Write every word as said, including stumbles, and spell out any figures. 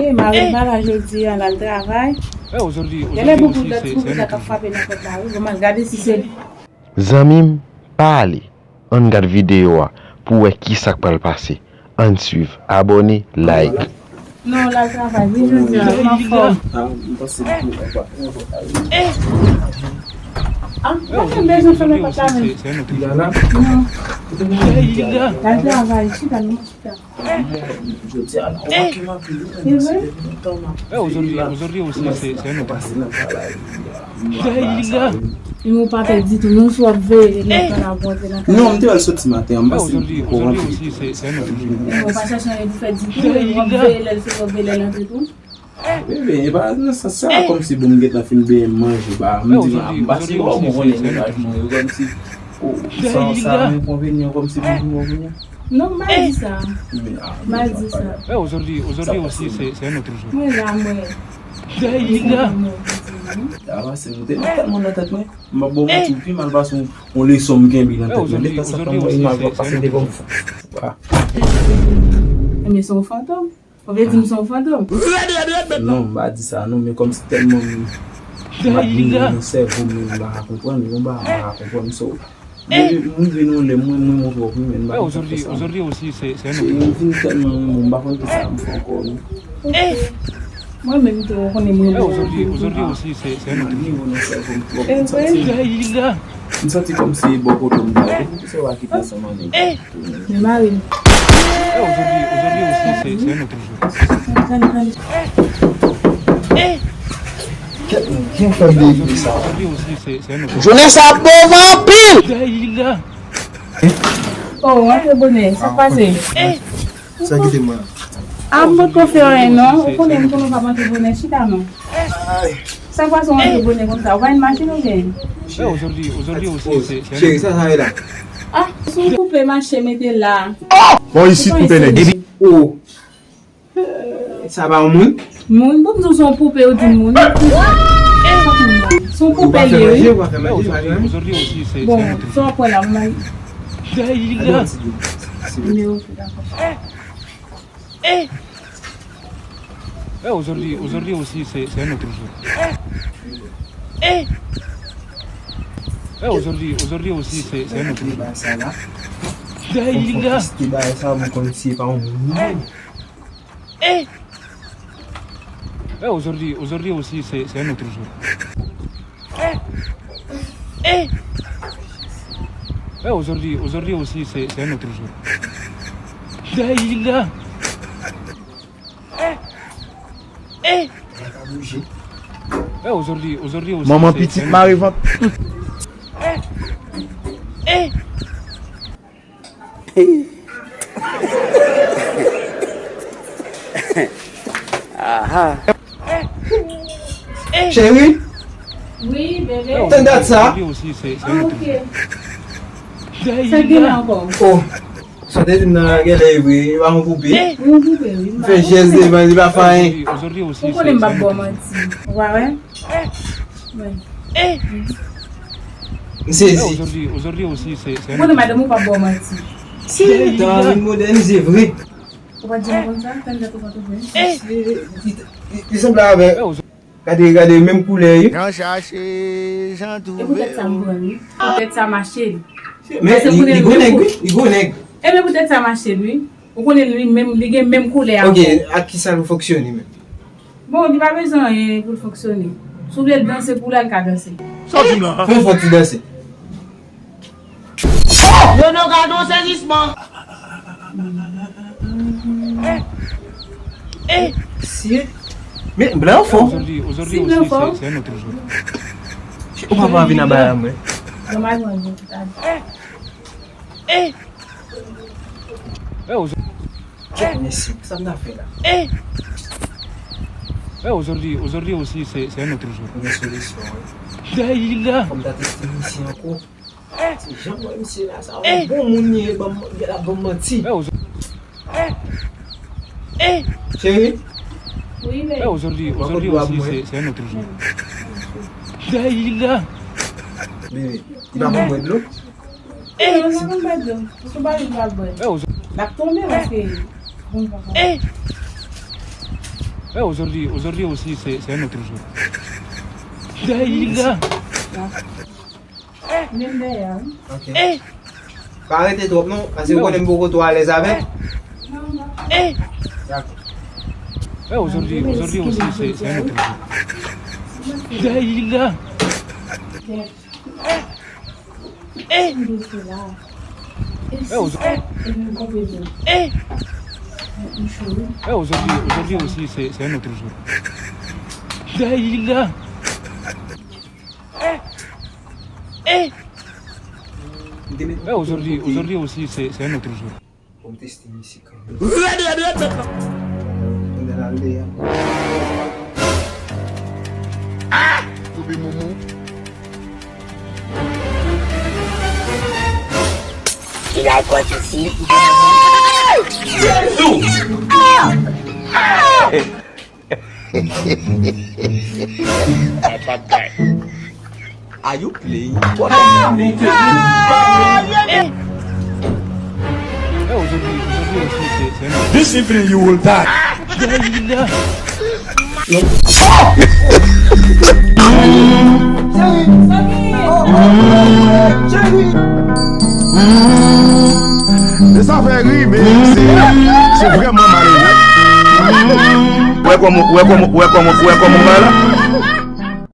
E mari m pa la jodi a, l al travay. Genlè boubou, dat boubou sa k ap frape nan pòt la wi. Bon, m al gade si se li. Zanmi m, pa ale. Ann gad videyo a pou w wè kisa k pral pase. Ann swiv, abòne, like. Non, l al travay wi jodi a, m anfòm. Ah, mwen te bezwen fèmen pòt la menm. Non. L al travay, chita non, chita. Jodi a la, w manke m anpil wi, paske depi lontan m ap veye la, m ap pase nan travay. Li ou pa pè ditou, non, si w ap veye li nan tan la pou antre nan travay. Non, m te al soti maten an, m pase pou antre. Ou pa chèche anyen pou fè ditou, w ap veye lè l soti, w ap veye lè l antre tou. Bebe, e pa nan sans sa, kòmsi bon m gentan fin benyen manje, ba, m di, m pase bò, bon, konnen mennaj mwen yo, kòmsi, o, sa, sa enkonvenyan, kòmsi pou mwen kounye a. Non, m pa di sa. M pa di sa. Mwen la, mwen. Sa pase, m te tèlman nan tèt mwen. M ap ba w manti, pi mal pase yon, yon leson m kenbe nan tèt mwen. Depi sa, fanm mwen, imaj w ap pase devan m. Ebyen, se yon fantom. Ou vle di m se yon fantom? Non, m pa di sa non, men kòmsi tèlman m, m admire nan sèvo m, men m pa ka konprann, yon bagay m pa ka konprann, so, m, m rive nan yon lè, mwen, mwen montre w wi, men m pa konn sa k fè sa non. Se, m vin tèlman renmen w, m pa konn kisa m fè ankò non. Mwen menm tou, ou konnen m renmen w anpil tou. M admire w nan sèvo m twòp, m santi, m santi kòmsi e bò kote w m ta ye, se w a kite ansanm avè m. Men mari m. Kèt, mwen byen fè m de sa. Jounen sa ap bon anpil! Oh, antre bonè, sa k pase? Sa kite mwen. Ah, m potko fè anyen non. Ou konnen m konnen w p ap antre bonè, chita non. Sa k pase w antre bonè konsa? Ou pa gen machin oubyen? Cheri, sa sa ye la? Ah, si w koupe mache mete la. Bon, isit koupe nèg. Oh. Sa pa yon moun? Moun, pou m di w se yon poupe, ou di m moun. Se yon poupe li ye wi. Bon, sa w ap wè la, m bay. Nimewo, dakò. Eh, aujourd'hui, aujourd'hui aussi, c'est, c'est un autre jour. Eh, aujourd'hui, aujourd'hui aussi, c'est, c'est un autre jour. Daïla. Eh, aujourd'hui, aujourd'hui aussi, c'est, c'est un autre jour. Eh, aujourd'hui, aujourd'hui aussi, c'est, c'est un autre jour. Daïla. Eh, aujourd'hui, aujourd'hui aussi, manman pitit mare vant. Aha. Cheri? Wi, bebe. Tann dat sa. Ah, ok. Sa k gen la ankò? Oh. Sa w te di m nan genlè e vre, e pa yon poupe. Yon poupe, wi. M fè jès devan, li pa fè anyen. Ou konnen m p ap ba w manti. Ou pa wè? M sezi. Ou konnen madanm ou p ap ba w manti. Si, tan an vin modènize vre. Ou pa t janm konn sa? Tann dat ou pa t ouvri. Li, li, li sanble avè, gade, gade, menm koulè, wi. Nan chache jan twouve yo. E poutèt sa m pran l, wi. Poutèt sa m achte l. Men li, li gwo nèg, wi. Li gwo nèg. E men poutèt sa m achte l, wi. Ou konnen li menm, li gen menm koulè a. Ok, ak kisa l fonksyone menm? Bon, li pa bezwen anyen pou l fonksyone. Si w vle l danse pou l, l ka danse. Sa w di m la? Fè yon fò ti danse. Yo, nou gade yon sezisman. Si. Men, blan fò. Si blan fò. Ou pa pa vin anba la, mwen. Kèt, mesye, sa m ta fè la? Eh, aujourd'hui, aujourd'hui aussi, c'est, c'est un autre jour. Mwen gen solisyon, wi. Daïla. Fò m ta teste misye ankò. Se jan m wè misye la, sa yon bon moun li ye, ban m, li ap ban m manti. Cheri? Wi, men. Eh, aujourd'hui, aujourd'hui aussi, c'est, c'est un autre jour. Daïla. Bebe, li pa konn bwè dlo? Eh, non, sa konn bwè dlo. Sou bal li pral bwè. L ap tonbe paske bon papa. Eh. Eh, aujourd'hui, aujourd'hui aussi, c'est, c'est un autre jour. Daïla. Menm dèyè, wi. Ok. Pa rete twòp non, paske ou konnen m poko twò alèz avèk. Eh, aujourd'hui, aujourd'hui aussi, c'est, c'est un autre jour. Daïla. Kèt. Kèt. Kèt. Kèt. Eh, aujourd'hui, aujourd'hui aussi, c'est, c'est un autre jour. Daïla. Eh, aujourd'hui, aujourd'hui aussi, c'est, c'est un autre jour. Bon, m teste misye kanmenm. Rèd, rèd, rèd, mèt la. Mwen nan al deyò. Koube moumou. Ki bagay kwa sisi? Ay, bad guy. Are you playing? Eh, aujourd'hui, aujourd'hui aussi, c'est, c'est un autre This evening you will die. E sa fè ri, men se, se vrèman malere. Ou wè kòman, ou wè kòman, ou wè kòman, ou wè kòman m bay la?